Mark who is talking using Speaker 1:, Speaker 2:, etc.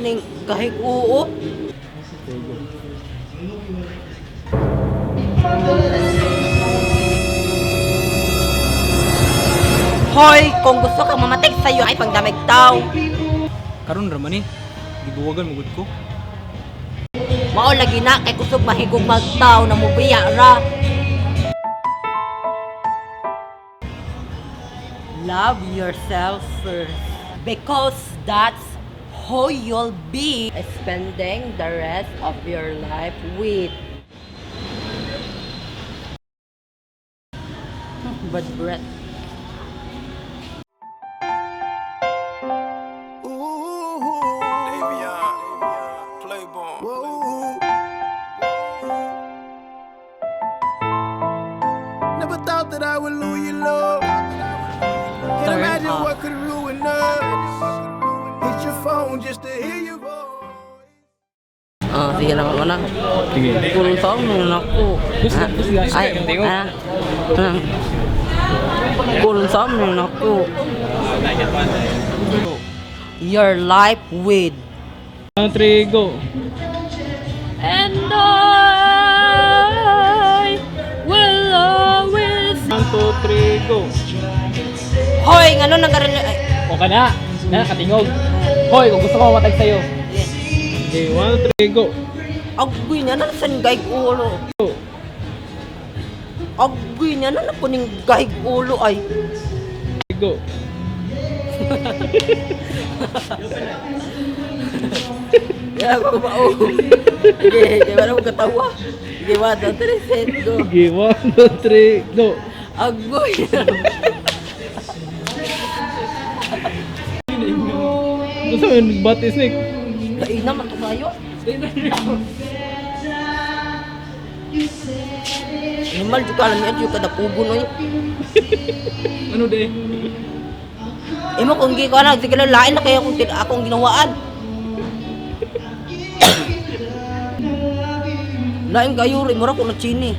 Speaker 1: ning gahig oo. Hoy, kung gusto kang mamatay sa'yo ay pagdamig tao.
Speaker 2: Karon ra man eh. Gibuwagan mo gud ko.
Speaker 1: Mao lagi na kay kusog mahigog magtao na mubiya ra. Love yourself first because that's who you'll be spending the rest of your life with. Bad breath.
Speaker 3: Davion, Playboy.
Speaker 4: Never thought that I would lose your love. Can't
Speaker 1: Turn
Speaker 4: imagine
Speaker 1: off.
Speaker 4: what could ruin us. Hit your phone just to hear your voice.
Speaker 1: Ah, sige na mo na.
Speaker 2: Sige.
Speaker 1: Kulong sa na ako.
Speaker 2: Gusto
Speaker 1: Ay,
Speaker 2: ka tingog.
Speaker 1: ah, ah. Kulong sa na ako. Your life with.
Speaker 2: 1, 3, go.
Speaker 1: And I will always.
Speaker 2: 1, 2, 3, go.
Speaker 1: Hoy, ngano nang karon ay.
Speaker 2: O ka na. Na, katingog. Hoy, kung gusto ko mamatay sa'yo. Okay, 1, 2, 3, go.
Speaker 1: Agoy niya na san gahig ulo.
Speaker 2: Go.
Speaker 1: Agoy niya na kuning gahig ulo ay.
Speaker 2: Go.
Speaker 1: Ya, ako ba oh. Sige, kay wala mo katawa. Sige, 1, 2, 3, set, go.
Speaker 2: Sige, 1, 2, 3, go.
Speaker 1: Agoy.
Speaker 2: Gusto mo yung batis, Nick?
Speaker 1: Kaina man to kayo. Animal juga alam niya juga dapugon oy.
Speaker 2: Ano de?
Speaker 1: Imo kung gi ko na sige lang lain na kaya kung akong ginawaan. Lain kayo rin, mura ko na chini.